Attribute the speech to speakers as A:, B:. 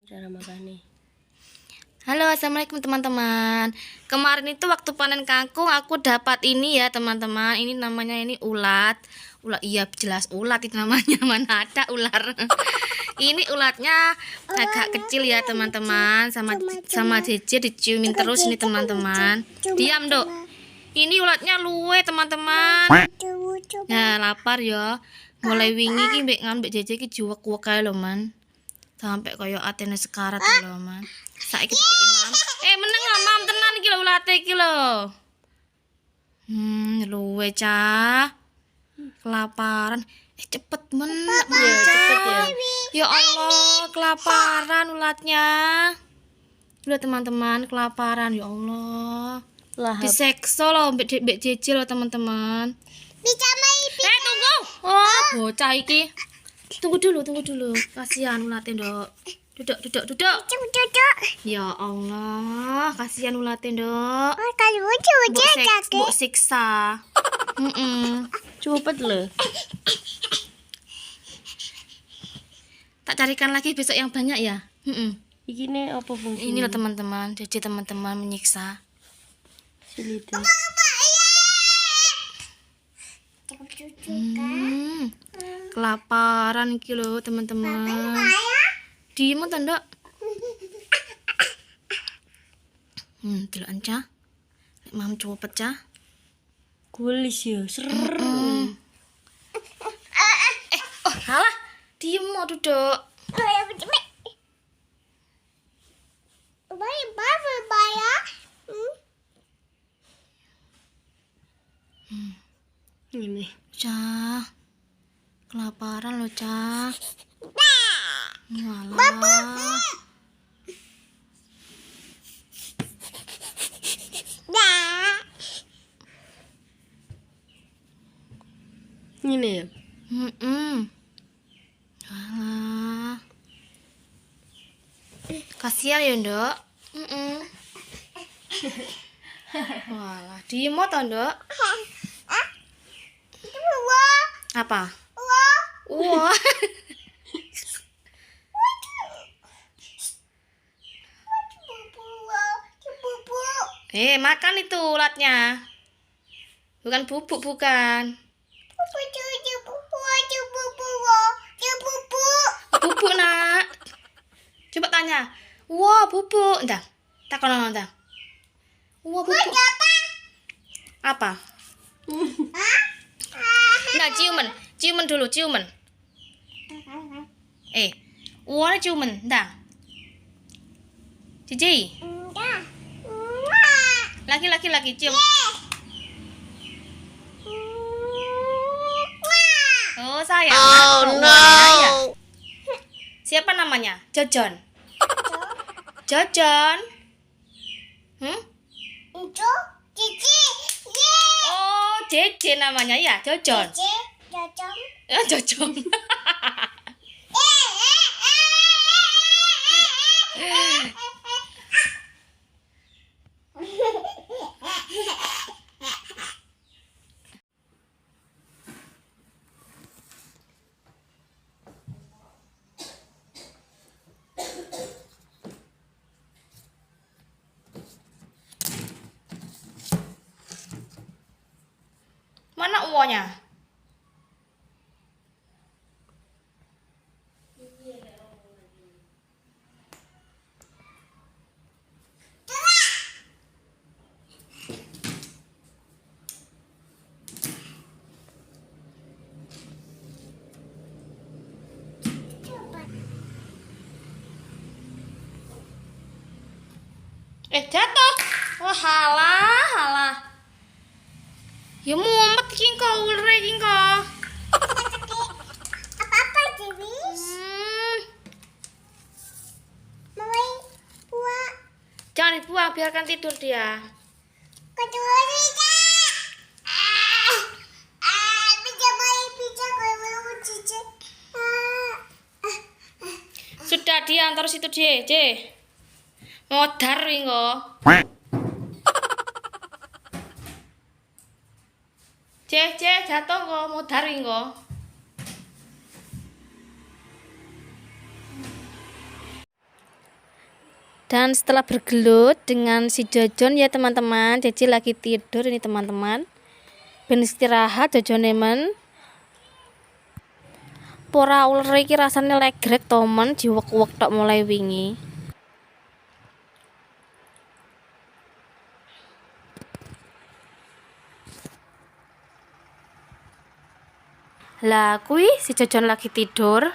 A: Cara makannya.
B: Halo, assalamualaikum teman-teman. Kemarin itu waktu panen kangkung aku dapat ini ya teman-teman. Ini namanya ini ulat. Ulat, iya jelas ulat itu namanya. Mana ada ular. Ini ulatnya agak kecil ya teman-teman. Sama sama JJ diciumin terus ini teman-teman. Diam, Dok. Ini ulatnya luwe teman-teman. Nah, lapar ya. Mulai wingi ki mbek ngan mbek JJ ki juwek-wuwek kae lho, Man. Sampai koyo atene sekarat lho, Man. Saiki dikeki Mam. Meneng lah, Mam, tenan iki lho ulate iki lho. Luwe cah. Kelaparan. Cepet men,
A: Iya, cepet ya.
B: Ya Allah, kelaparan ulatnya. Udah teman-teman, kelaparan ya Allah.
A: Lahap.
B: Disekso loh mbek mbek JJ loh teman-teman. Tunggu. Oh, bocah iki. Tunggu dulu, tunggu dulu. Kasihan ulate, Nduk. Duduk, duduk, duduk. Ya Allah, kasihan ulate, Nduk. Mbok siksa.
A: Cepet loh.
B: Tak carikan lagi besok yang banyak ya.
A: Iki nih apa fungsinya?
B: Ini loh teman-teman, jadi teman-teman menyiksa.
A: Silite.
B: Kelaparan iki lho teman-teman. Diem to, Nduk. Deloken cah. Nek mam cepet cah.
A: Gulis ya. Ser.
B: Oh, halah. Diem mau duduk.
A: Ini.
B: Cah. Kelaparan loh, Cah. Walah.
A: Ini ya.
B: Alah. Kasihan ya, Nduk. Walah, diem to, Nduk. Apa? Wah. Makan itu ulatnya. Bukan bubuk, bukan. Bubuk, Nak. Coba tanya. Wah, bubuk. Ndang. Takon ndang. Wah, bubuk. Apa? Nah, ciuman. Ciuman dulu, ciuman. Wah, ciuman, ndang. Cici. Lagi, lagi, lagi, cium. Oh, sayang. Oh, no. Ya. Siapa namanya? Jojon. Jojon. Oh, JJ namanya ya, Jojon. Jojon. Mana uangnya? Jatuh. Wah, halah, halah. Ya mumet iki kok ulere iki kok.
C: Apa-apa, Dewi? Mau buang.
B: Jangan dibuang, biarkan tidur dia. Sudah diam terus itu, J, J. Modar wingo. C, C, jatuh kok, modar wingo. Dan setelah bergelut dengan si Jojon ya teman-teman, Ceci lagi tidur ini teman-teman. Ben istirahat Jojon men. Pora uler iki rasane legrek to men, diwek-wek tok mulai wingi. Lah kuwi si Jojon lagi tidur.